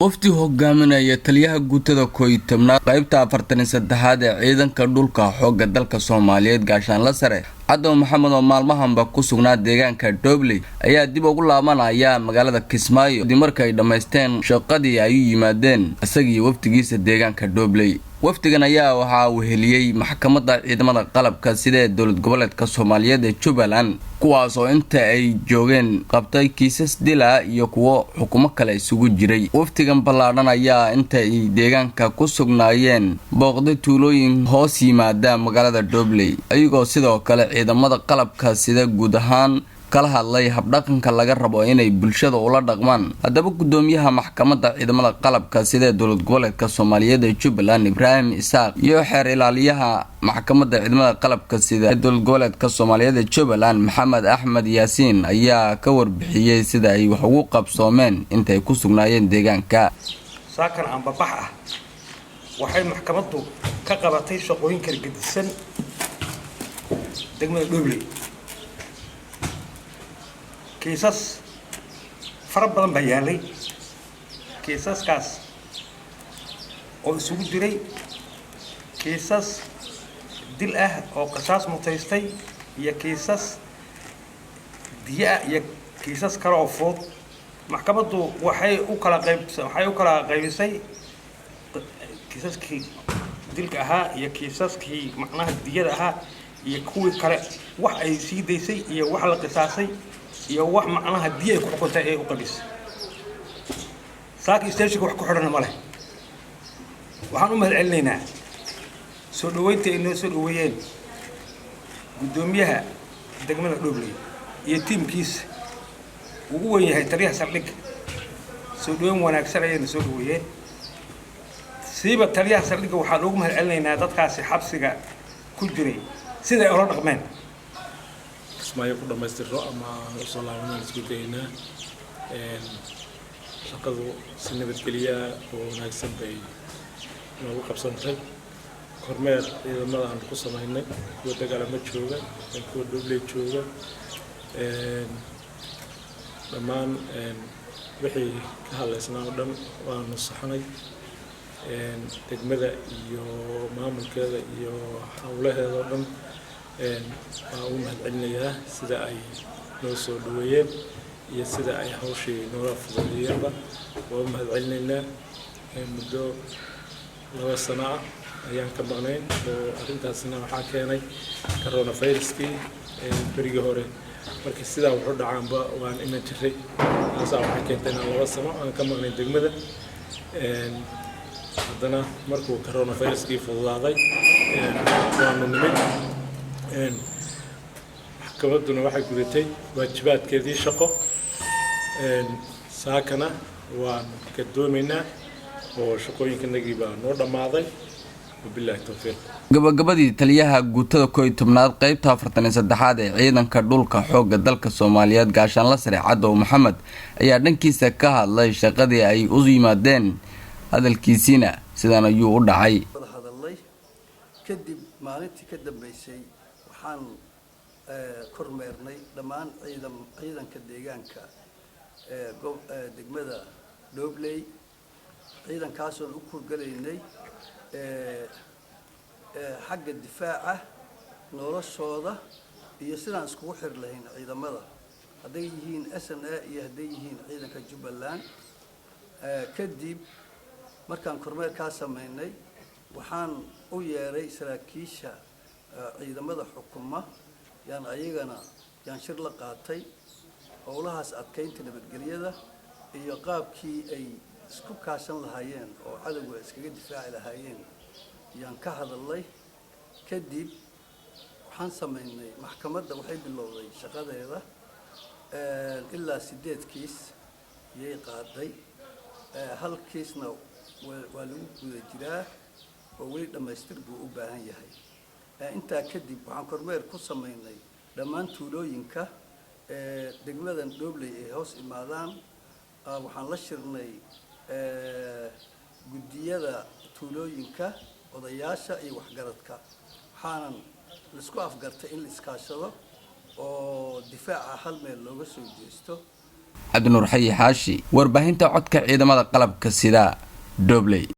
Wafdi hogaaminaya taliyaha guutada 11aad, qeybta 43aad ee ciidanka dhulka xoogga dalka Soomaaliyeed, Gaashaanla Sare Cadow Maxamed, oo maalmahanba ku sugnaa deegaanka Dhobley, ayaa dib ugu laabanaya magaalada Kismaayo kadib marka ay dhammaysteen shaqadii ay u yimaadeen isagii wafdigiisa deegaanka Dhobley. Wafdigan ayaa waxaa weheliyey maxkamadda ciidamada qalabka sida ee dowlad goboleedka Soomaaliyeed ee Jubbaland, kuwaas oo inta ay joogeen qabtay kiisas dila iyo kuwo xukumo kale isugu jiray. Wafdigan ballaadhan ayaa inta ay deegaanka ku sugnaayeen booqday tuulooyin hoos yimaada magaalada Dhobley, iyagoo sidoo kale ciidamada qalabka sida guud ahaan kala hadlay habdhaqanka laga rabo inay bulshada ula dhaqmaan. Haddaba, gudoomiyaha maxkamadda ciidamada qalabka sida ee dowlad goboleedka Soomaaliyeed ee Jubbaland, Ibraahim Isaaq, iyo xeer ilaaliyaha maxkamadda ciidamada qalabka sida ee dowlad goboleedka Soomaaliyeed ee Jubbaland, Maxamed Axmed Yaasiin, ayaa ka warbixiyey sida ay wax ugu qabsoomeen intay ku sugnaayeen deegaanka. Saakan ambabax ah waxay maxkamaddu ka qabatay shaqooyin kala gedisan degmada Dhobley. Kiisas fara badan baa yaalay, kiisaskaas oo isugu jiray kiisas dil ah oo qisaas mutaystay iyo kiisas diyo ah iyo kiisas kale oo fudud. Maxkamaddu waxay u kala qaybisay kiisaskii dilka ahaa iyo kiisaskii macnaha diyada ahaa iyo kuwii kale, wax ay sii daysay iyo wax la qisaasay iyo wax macnaha diyo ay ku xukuntay ay u qabisay. Saaka stationka wax ku xidhana ma leh. Waxaan u mahad celinaynaa soo dhaweynta ay noo soo dhaweeyeen guddoomiyaha degmada Dhobley iyo tiimkiisa ugu weyn yahay taliyaha saldhigga. Soo dhaweyn wanaagsan ayayna soo dhaweeyeen. Siiba taliyaha saldhigga waxaan ugu mahad celinaynaa dadkaasi xabsiga ku jiray sida ay ula dhaqmeen. Kismaayo ku dhammaystirro ama usoo laabanaan isku daynaa. Shaqadu si nabadgelyaa oo wanaagsan bay noogu qabsantay. Kormeer ciidamada aan ku samaynay, kuwa dagaalamo jooga, kuwa Dhobley jooga, dhammaan wixii ka hadlaysnaa oo dhan waanu saxnay. Degmada iyo maamulkeeda iyo howlaheeda oo dhan waan ugu mahad celinayaa sida ay noo soo dhaweeyeen iyo sida ay hawshii noola fududeeyeenba. Waa u mahad celinaynaa. Muddo 2 sano ah ayaan ka maqnayn, oo arrintaasna waxaa keenay coronaviruskii. Berigii hore markii sidaa wuxuu dhacaanba waan iman jiray. Taasaa waxay keentay inaan 2 sano aan ka maqnayn degmada. Haddana markuu coronaviruskii fududaaday waanu nimid. Maxkamadduna waxay gudatay waajibaadkeedii shaqo. Saakana waan gadoomaynaa oo shaqooyinkanagii baa noo dhammaaday. Wabilaahi towfiiq. Gabagabadii, taliyaha guutada 11aad, qeybta 43aad ee ciidanka dhulka xoogga dalka Soomaaliyeed, Gaashaanla Sare Cadow Maxamed, ayaa dhankiisa ka hadlay shaqadii ay u yimaadeen. Hadalkiisiina sidan ayuu u dhacay. Wada hadalnay kadib, maalintii ka dambeysay waxaan kormeernay dhammaan ciidanka deegaanka ee degmada Dhobley, ciidankaasoon u kurgalaynay xagga difaaca noloshooda iyo sidaan iskugu xiri lahayn ciidamada, hadday yihiin SNA iyo hadday yihiin ciidanka Jubbaland. Kadib markaan kormeerkaa samaynay, waxaan u yeeray saraakiisha ciidamada xukuma, yaan ayagana yaan shir la qaatay howlahaas adkaynta nabadgelyada iyo qaabkii ay isku kaashan lahaayeen oo cadowga iskaga difaaci lahaayeen yaan ka hadalnay. Kadib waxaan samaynay, maxkamadda waxay bilowday shaqadeeda. Ilaa sideed kiis yay qaaday, hal kiisna waa lagu guda jiraa oo weli dhammaystir buu u baahan yahay. Intaa kadib waxaan kormeer ku samaynay dhammaan tuulooyinka degmadan Dhobley ay hoos imaadaan. Waxaan la shirnay guddiyada tuulooyinka, odayaasha iyo waxgaradka. Waxaanan laisku afgartay in la iskaashado oo difaaca hal meel looga soo jeesto. Cabdinuur Xayi Xaashi, warbaahinta codka ciidamada qalabka sida, Dhobley.